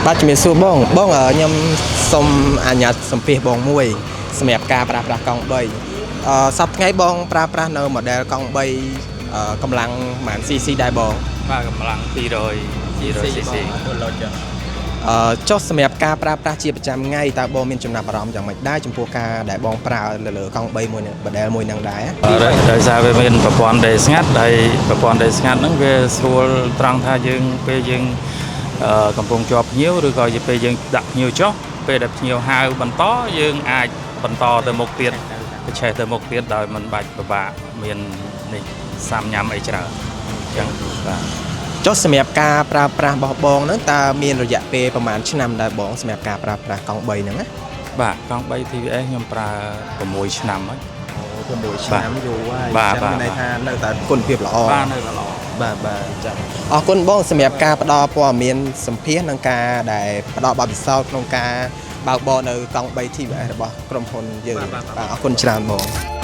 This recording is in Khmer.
បាទជំរាបសួរបងបងអឺខ្ញុំសូមអនុញ្ញាតសម្ភាសបងមួយសម្រាប់ការប្រើប្រាស់កង់3អឺសប្តាហ៍ថ្ងៃបងប្រើប្រាស់នៅ model កង់3កម្លាំងប្រហែល cc ដែរបង? បាទកម្លាំង200 200 cc។ ចុះសម្រាប់ការប្រើប្រាស់ជាប្រចាំថ្ងៃតើបងមានចំណាប់អារម្មណ៍យ៉ាងម៉េចដែរចំពោះការដែលបងប្រើលើលើកង់3មួយនេះ model មួយហ្នឹងដែរ? ដោយសារវាមានប្រព័ន្ធដេរស្ងាត់ហើយប្រព័ន្ធដេរស្ងាត់ហ្នឹងវាស្រួលត្រង់ថាយើងពេលយើងកំពុងជាប់ភ្ញៀវឬក៏ពេលយើងដាក់ភ្ញៀវចុះពេលដែលភ្ញៀវហៅបន្តយើងអាចបន្តទៅមុខទៀតប្រឆេះទៅមុខទៀតដោយមិនបាច់ពិបាកមាននេះសាំញ៉ាំអីច្រើនអញ្ចឹងបាទ។ ចុះសម្រាប់ការប្រើប្រាស់របស់បងហ្នឹងតើមានរយៈពេលប្រហែលឆ្នាំដែរបងសម្រាប់ការប្រើប្រាស់កង់3ហ្នឹងណា? បាទកង់3 TVS ខ្ញុំប្រើ6ឆ្នាំហើយ។ 6ឆ្នាំយូរហើយ បាទ អញ្ចឹងមានន័យថានៅតែគុណភាពល្អ បាទនៅតែល្អ។ បាទបាទចឹងអរគុណបងសម្រាប់ការផ្ដល់ព័ត៌មានសម្ភាសន៍និងការដែលផ្ដល់បទពិសោធន៍ក្នុងការបើកបរនៅកង់3 TVS របស់ក្រុមហ៊ុនយើងបាទអរគុណច្រើនបង។